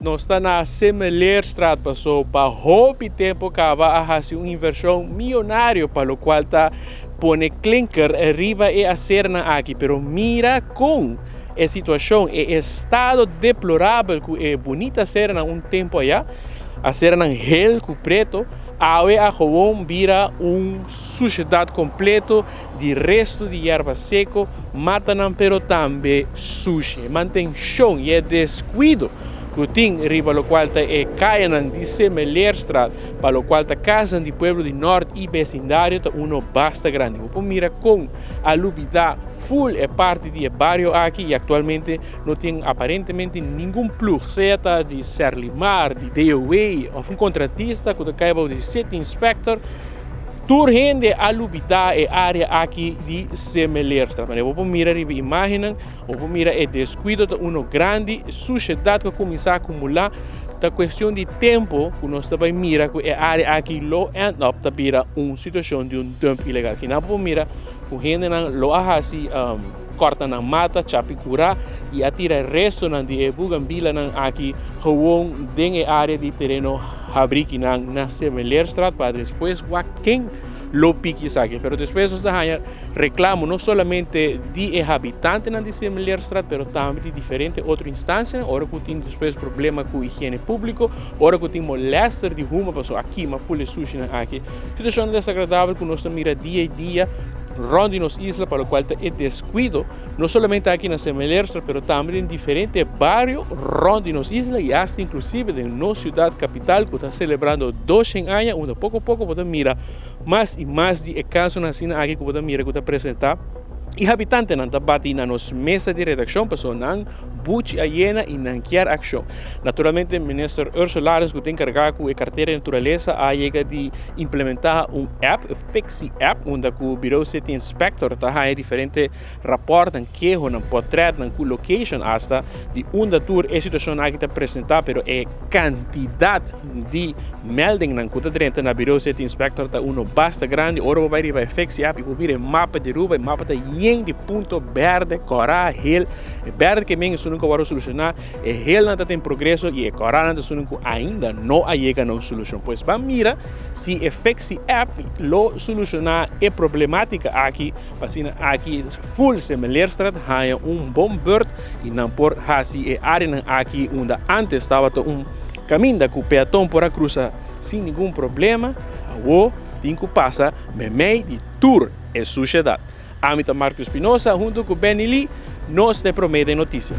Nos ta na Semeleerstraat paso pa hopi tempo caba a haci un inversion miyonario pa locual ta pone klinker riba e acernan aki pero mira con e situacion e estado deplorabel cu e bunita acernan un tempo aya acernan hel cu preto awe a gewoon bira un sushedad completo di resto di yerba seco, matanan pero tambe sushi. E mantencion y e descuido cu tin riba locual ta e cayanan di Semeleerstraat pa locual ta casnan di pueblo di Noord y becindario ta uno basta grandi. Bo por mira con a lubida full e parti di e bario aki y actualmente no tin aparentemente ningun ploeg, sea ta di Serlimar, di DOW of un contratista cu ta cay bao di City Inspector. Tur hende a lubidá e área aki di Semeleerstraat. Manera bo por mira riba e imágennan, bo por mira e deskuido ta uno grandi, sushedat ku a kuminsá akumulá. Ta kuestion di tempu ku nos ta bai mira ku e área aki lo end up ta bira un situashon di un dump ilegal. Kinan bo por mira ku hendenan lo a hasi kòrta nan mata, chapi kurá i a tira e restonan di e bugambilanan aki gewoon den e área di tereno habrí kinan na Semeleerstraat pa despues wak ken lo piki esaki. Pero despues nos ta haña reklamo no solamente di e habitantenan di Semeleerstraat pero tambe di diferente otro instansianan ora ku tin despues problema ku higiene públiko, ora ku tin molèster di huma pasobra a kima ful e sushinan aki. Situashonnan desagradabel ku nos ta mira dia i dia rond di nos isla pa locual ta e descuido no solamente aki na Semeleerstraat pero tambe den diferente bario rond di nos isla y hasta inclusive den nos ciudad capital cu ta celebrando 200 aña unda poco poco bo ta mira mas y mas di e casonan asina aki cu bo ta mira cu ta presenta y habitantenan ta bati na nos mesa di redaccion pasobra nan buchi a yena y nan kier accion. Naturalmente Minister Ursula Arends cu ta encarga cu e cartera di naturalesa a yega di implementa un app, e Fixi app, unda cu Bureau City Inspector ta haya diferente raportnan, kehonan, potretnan cu location hasta di unda tur e situacion aki ta presenta, pero e cantidad di meldingnan cu ta drenta na Bureau City Inspector ta uno basta grandi. Ora bo bay riba e Fixi app y bo mira e mapa di Aruba, e mapa ta yen di punto berde, cora, hel. E berde ke men esun ku a wòrdu solushoná, e helnan ta den progreso i e kòranan ta esun ku ainda no a yega na un solushon. Pues ban mira si e Fixi app lo solushoná e problemátika aki pa asina aki full Semeleerstraat haña un bon bùrt i nan por hasi e áreanan aki unda ántes tabata un kaminda ku peaton por a krusa sin ningun problema, awor tin ku pasa meimei di tur e sushedat. Ami ta Marco Espinosa hunto cu Benny Lee, nos ta e prome den noticia.